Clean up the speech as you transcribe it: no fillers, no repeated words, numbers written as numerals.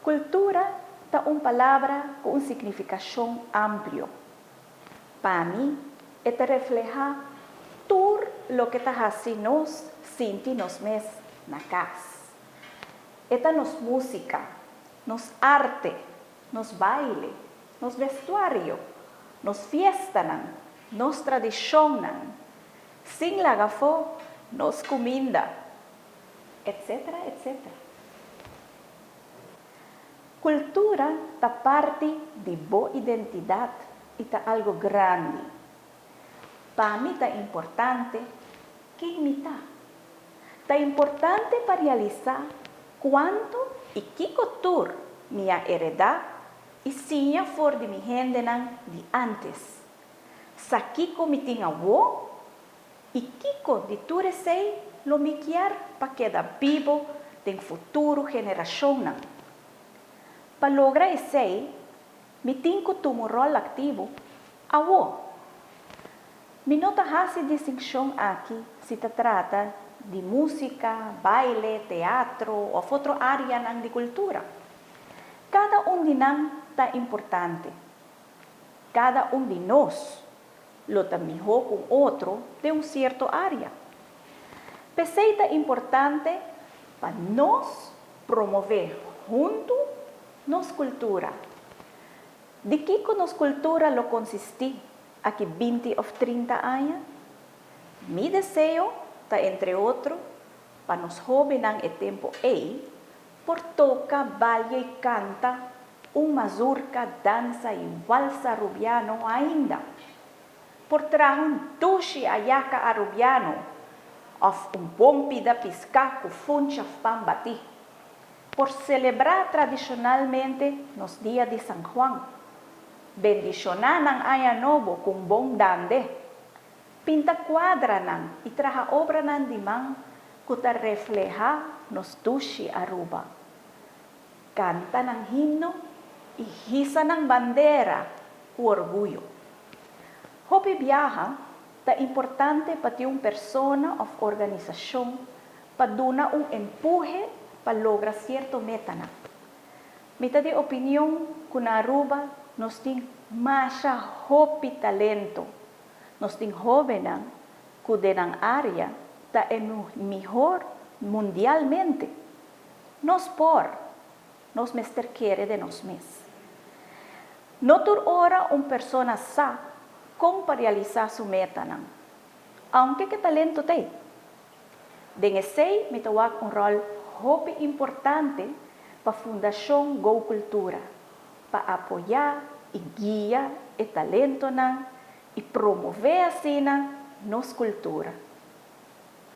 Kultura ta un palabra ku un signifikashon amplio. Pa mi, e ta reflehá tur loke ta hasi nos sinti nos mes na kas. E ta nos músika, nos arte, nos baile, nos vestuario, nos fiestanan, nos tradishonnan, sin laga afó nos kuminda, etcétera, etcétera. Kultura ta parti di bo identidat i ta algu grandi. Pa mi ta importante ken mi ta. Ta importante pa realisá kuantu i kiko tur mi a heredá i siña for di mi hendenan di ántes. Sa kiko mi tin awó i kiko di tur esei lo mi kier pa keda bibo den futuro generashonnan. Pa logra esei, mi tin ku tuma un ròl aktivo awó. Mi no ta hasi distinshon aki si ta trata di músika, baile, teatro òf otro áreanan di kultura. Kada un di nan ta importante. Kada un di nos lo ta mihó ku un otro den un sierto área. P'esei ta importante pa nos promové huntu nos kultura. Di kiko nos kultura lo konsistí aki 20 òf 30 aña? Mi deseo ta entre otro pa nos hóbennan e tempu ei por toka, balia i kanta un mazurka, dansa i walsa arubiano ainda. Por traha un dushi ayaka arubiano òf un bon pida piská ku funchi òf pan batí. Por selebrá tradishonalmente nos dia di San Juan. Bendishoná nan aña nobo ku un bon dande. Pinta kuadranan i traha obranan di man ku ta reflehá nos dushi Aruba. Kanta nan himno i hisa nan bandera ku orguyo. Hopi biaha ta importante pa tin un persona òf organisashon pa duna un empuhe pa logra sierto metanan. Mi ta di opinion ku na Aruba nos tin masha hopi talento. Nos tin hóbennan ku den nan área ta e mihor mundialmente. Nos por! Nos mester kere den nos mes. No tur ora un persona sa kon pa realisá su metanan, aunke ku e talento t'ei. Den esei mi ta wak un ròl hopi importante pa Fundashon Go Cultura pa apoyá i guia e talentonan i promové asina nos kultura.